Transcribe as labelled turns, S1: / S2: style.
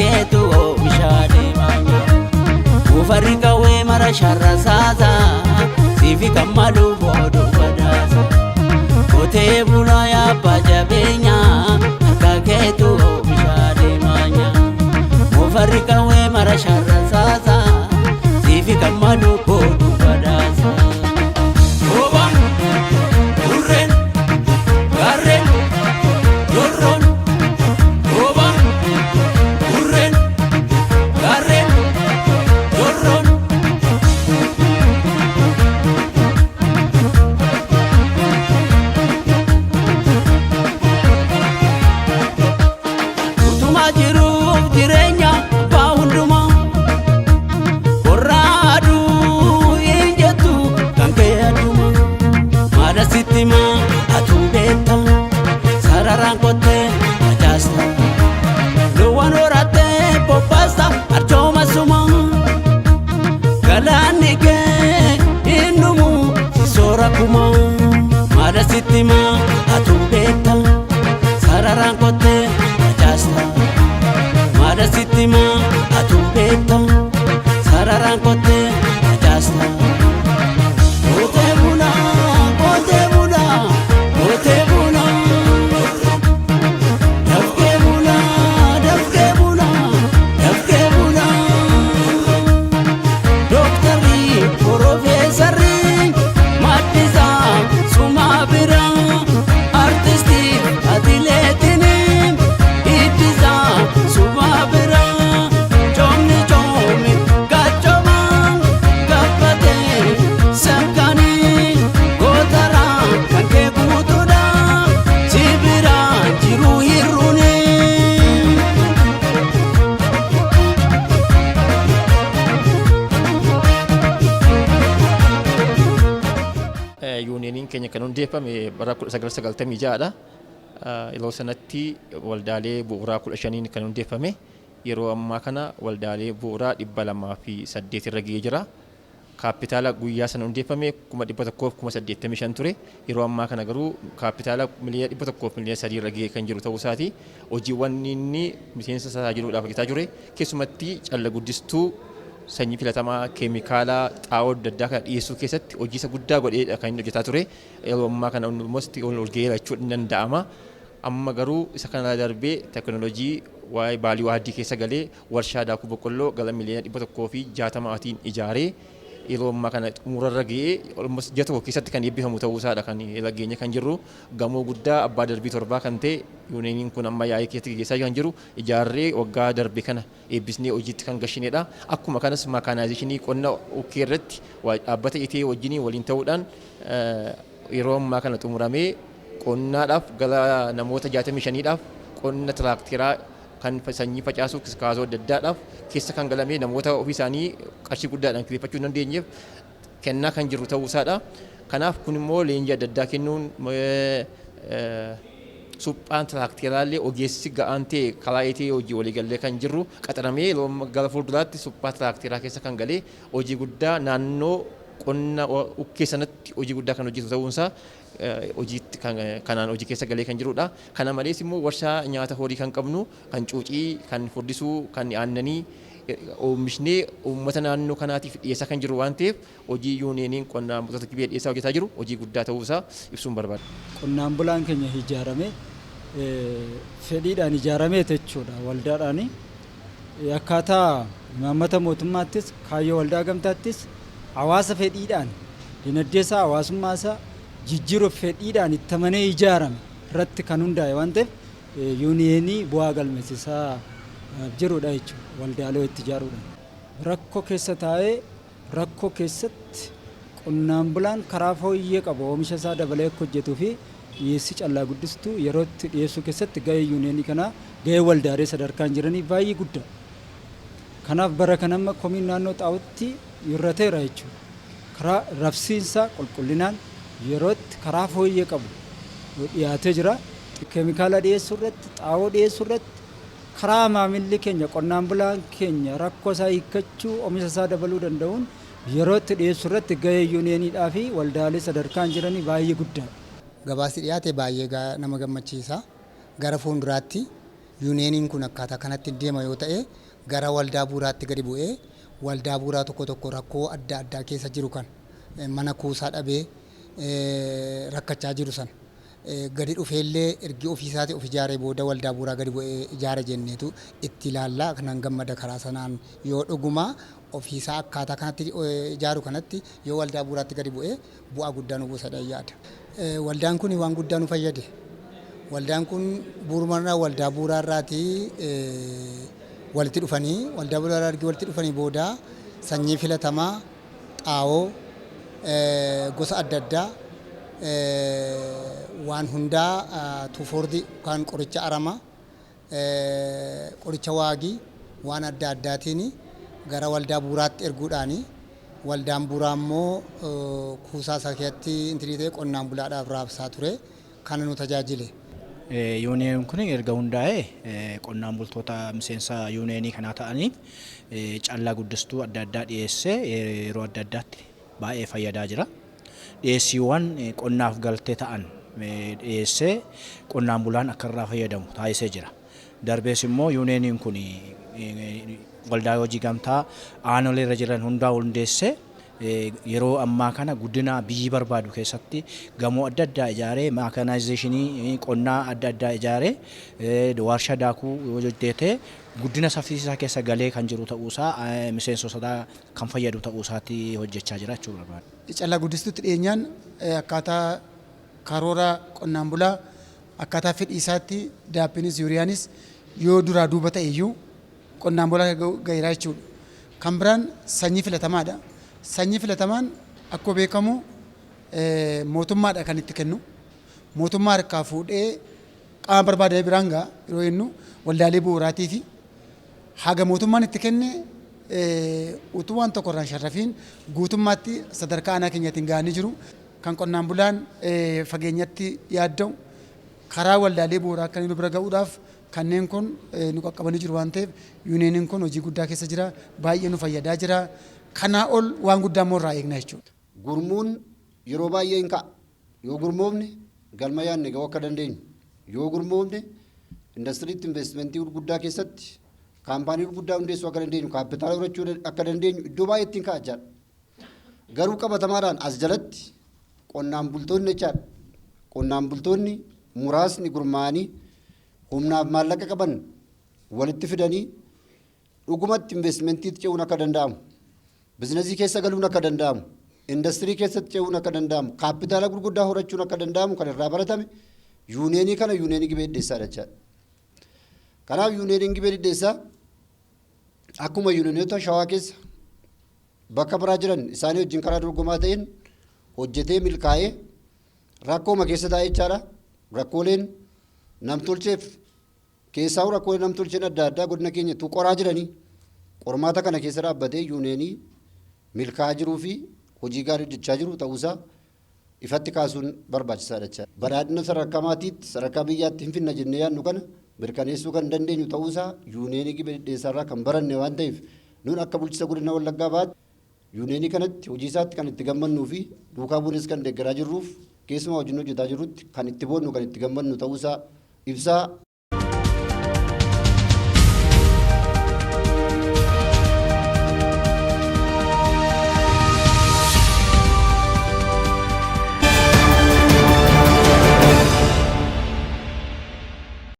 S1: keetu oomishaa deemaa jira. Mufarri qawwee mara sharra saasa siifi kan malu boodu badaasa. Qotee bulaa yaabbaa jabeenya harka keetu oomishaa deemaa jira. Mufarri qawwee mara sharra saasa siifi kan malu boodu badaasa. Roobaan, hurreen, gaarreen, jorroon. Roobaan, hurreen, gaarreen, jorroon. Utumaa jiruuf jireenya abbaa hundumaa qorraa aduu hin jettu kan kee adduma maala sitti himaa atuu beekta sararaan qottee facaasta loowwan horattee bobbaasta arjooma suma galaanni kee hin dhumu si soora kuma maala sitti himaa atuu beekta sararaan qottee facaasta maala sitti himaa atuu beekta sararaan qottee facaasta. Qotee bulaa, qotee bulaa, qotee bulaa. Dafqee bulaa, dafqee bulaa, dafqee bulaa. Dooktarri, Piroofeesarri, maddisaa sumaa bira. Artistii, atileetiin, hiddisaa sumaa bira. Coomni coomi gaachoma gabbatee sakkaanii gootaraa kan kee guutuudha si bira jiru hir'uuni.
S2: Yuuniyeeniin keenya kan hundeeffame bara 1996 dha. Yeroo sanatti waldaalee bu'uuraa 15n kan hundeeffame. Yeroo ammaa kana waldaalee bu'uuraa 208 irra ga'ee jira. Kaappitaala guyyaa sana hundeeffame 185,000 ture. Yeroo ammaa kana garuu kaappitaala 103,000,000 irra ga'ee kan jiru ta'uu isaati. Hojiiwwan inni miseensa isaa tajaajiluudhaaf hojjetaa ture keessumatti calla guddistuu sanyii filatamaa, keemikaala, xaa'oo adda addaa kana dhiyeessuu keessatti hojii isa guddaa godheedha kan inni hojjetaa ture. Yeroo ammaa kana almost ol ga'eera jechuun ni danda'ama. Amma garuu isa kana darbee teknoolojii waa'ee baalii waaddii keessa galee warshaa daakuu boqqolloo gara 160,000,000tiin ijaaree yeroo ammaa kana xumurarra ga'ee almost ji'a tokko keessatti kan eebbifamu ta'uu isaadha kan irra geenye kan jirru. Gamoo guddaa abbaa darbii torbaa kan ta'e yuuniyeeniin kun amma yaa'ii keessatti gaggeessaa kan jiru ijaarree waggaa darbe kana eebbisnee hojiitti kan gashineedha. Akkuma kanas maakaanaayizeeshinii qonna ukkee irratti dhaabbata ETA wajjiniin waliin ta'uudhaan yeroo ammaa kana xumuramee qonnaadhaaf gara namoota 65dhaaf qonna tiraakteraa kan sanyii facaasuu kiskaasoo adda addaadhaaf keessa kan galamee namoota ofii isaanii qarshii guddaadhaan kireeffachuu hin dandeenyeef kennaa kan jirru ta'uu isaadha. Kanaaf kun immoo leenjii adda addaa kennuun suphaan tiraakteraallee ogeessi ga'aan ta'e karaa ETA hojii waliigallee kan jirru qaxaramee yeroo gara fuulduraatti suphaa tiraakteraa keessa kan galee hojii guddaa naannoo qonna ukkee sanatti hojii guddaa kan hojjetu ta'uunsaa hojiitti kanaan hojii keessa galee kan jirudha. Kana malees immoo warshaa nyaata horii kan qabnu kan cuucii, kan furdisuu, kan aannanii oomishnee uummata naannoo kanaatiif dhiyeessaa kan jiru waan ta'eef hojii yuuniyeeniin qonnaan bultoota Gibee dhiyeessaa hojjetaa jiru hojii guddaa ta'uu isaa ibsuun barbaada.
S3: Qonnaan bulaan keenya ijaaramee fedhiidhaan ijaarameeti jechuudha waldaadhaani. Akkaataa imaammata mootummaattis kaayyoo waldaa gamtaattis hawaasa fedhiidhaan dinagdee isaa hawaasummaa isaa jijjiiruuf fedhiidhaan itti amanee ijaarame irratti kan hundaa'e waan ta'eef yuuniyeenii bu'aa galmeessisaa jirudha jechuudha waldaalee itti ijaaruudhaan. Rakkoo keessa taa'ee rakkoo keessatti qonnaan bulaan karaa fooyyee qabu oomisha isaa dabalee akka hojjetuu fi dhiyeessii callaa guddistuu yerootti dhiyeessuu keessatti gahee yuuniyeenii kanaa gahee waldaalee sadarkaan jiranii baay'ee guddaa. Kanaaf bara kana amma komiin naannoo xaa'ootti hir'ateera jechuudha. Karaa rabsiinsa qulqullinaan yerootti karaa fooyyee qabu dhiyaatee jira. Keemikaala dhiyeessuu irratti, xaa'oo dhiyeessuu irratti karaa maamilli keenya qonnaan bulaan keenya rakkoo isaa hiikkachuu oomisha isaa dabaluu danda'uun yerootti dhiyeessuu irratti gahee yuuniyeeniidhaa fi waldaalee sadarkaan jiranii baay'ee guddaadha.
S4: Gabaasni dhiyaate baay'ee nama gammachiisa. Gara fuulduraatti Yuuniyeeniin kun akkaataa kanatti deema yoo ta'e gara waldaa bu'uuraatti gadi bu'ee waldaa bu'uuraa tokko tokko rakkoo adda addaa keessa jiru kan mana kuusaa dhabee rakkachaa jiru sana gadi dhufeellee ergi ofiisaati of ijaaree booda waldaa bu'uuraa gadi bu'ee ijaara jenneetu itti ilaallaa. Kanan gammada karaa sanaan yoo dhuguma ofiisaa akkaataa kanatti ijaaru kanatti yoo waldaa bu'uuraatti gadi bu'ee bu'aa guddaa nu buusa yaada. Waldaan kun waan guddaa nu fayyade. Waldaan kun bu'uurumarraa waldaa bu'uuraarraatii walitti dhufanii waldaa bu'uuraa ergi walitti dhufanii booda sanyii filatamaa, xaa'oo gosa adda addaa, waan hundaa, tuufoordi yookaan qoricha aramaa, qoricha waagii, waan adda addaatiin gara waldaa bu'uuraatti erguudhaani waldaan bu'uuraa immoo kuusaa isaa keessatti intinii ta'e qonnaan bulaadhaaf raabsaa ture kana nu tajaajile.
S5: Yuuniyeen kun erga hundaa'ee qonnaan bultoota miseensa yuuniyeenii kanaa ta'aniif callaa guddistuu adda addaa dhiyeessee yeroo adda addaatti baay'ee fayyadaa jira. Dhiyeessiiwwan qonnaaf galtee ta'an dhiyeessee qonnaan bulaan akka irraa fayyadamu taasisee jira. Darbees immoo yuuniyeeniin kun waldaa hojii gamtaa aanolee irra jiran hundaa hundeessee yeroo ammaa kana guddina biyyi barbaadu keessatti gamoo adda addaa ijaaree, mechanization qonnaa adda addaa ijaaree, warshaa daakuu hojjetee guddina saffisaa keessa galee kan jiru ta'uusaa, miseensota kan fayyadu ta'uusaatti hojjechaa jira jechuu barbaada.
S6: Callaa guddistuutti dhiyeenyaan akkaataa karoora qonnaan bulaa, akkaataa fedhii isaatti daappiinis yuuriyaanis yoo duraa duuba ta'e iyyuu qonnaan bulaa gaheeraa jechuudha. Kan biraan sanyii filatamaadha. Sanyii filatamaan akkuma beekamu mootummaadha kan itti kennu. Mootummaa harkaa fuudhee qaama barbaadame biraan ga'a yeroo jennu waldaalee bu'uuraatii fi haga mootummaan itti kenne utuu waan tokko irraan sharrafiin guutummaatti sadarkaa aanaa keenyaatiin ga'anii jiru. Kan qonnaan bulaan fageenyatti yaadda'u karaa waldaalee bu'uuraa akka inni bira ga'uudhaaf kanneen kun nu qaqqabanii jiru waan ta'eef yuuniyeeniin kun hojii guddaa keessa jira, baay'ee nu fayyadaa jira. Kanaa ol waan guddaa immoo irraa eegna jechuudha.
S7: Gurmuun yeroo baay'ee hin ka'a. Yoo gurmoofne galma yaadne ga'uu akka dandeenyu. Yoo gurmoofne indastiriitti investimentii gurguddaa keessatti kaampaanii gurguddaa hundeessuu akka dandeenyu, kaapitaala horachuu akka dandeenyu iddoo baay'eetti hin ka'a jechaadha. Garuu qabatamaadhaan as jalatti qonnaan bultoonni jechaadha. Qonnaan bultoonni muraasni gurmaa'anii humnaaf maallaqa qaban walitti fidanii dhugumatti investimentiitti ce'uun akka danda'amu, bizinasii keessa galuun akka danda'amu, indastirii keessatti ce'uun akka danda'amu, kaapitaala gurguddaa horachuun akka danda'amu kan irraa baratame yuuniyeenii kana, yuuniyeenii Gibee Dhidheessaadha jechaadha. Kanaaf yuuniyeeniin Gibee Dhidheessaa akkuma yuuniyeenota Shawaa keessa bakka biraa jiran isaanii wajjin karaa dorgomaa ta'een hojjetee milkaa'ee rakkooma keessa taa'ee jechaadha. Rakkooleen namtolcheef keessaa rakkooleen namtolcheen adda addaa godina keenya qoraa jiranii qormaata kana keessa dhaabbatee yuuniyeenii milkaa'aa jiruu fi hojii gaarii hojjechaa jiru ta'uusaa ifatti kaasuun barbaachisaadha jechaadha. Badhaadhina sadarkaa maatiitti, sadarkaa biyyaatti hin finna jennee yaadnu kana mirkaneessuu kan dandeenyu ta'uusaa yuuniyeenii Gibee Dhidheessaarraa kan baranne waan ta'eef, nuun akka bulchiinsa godina Wallaggaa Bahaatti yuuniyeenii kanatti hojii isaatti kan itti gammannuu fi duukaa buunes kan deeggaraa jirruuf, keessumaa hojiin hojjetaa jirrutti kan itti boonnu, kan itti gammannu ta'uusaa ibsaa.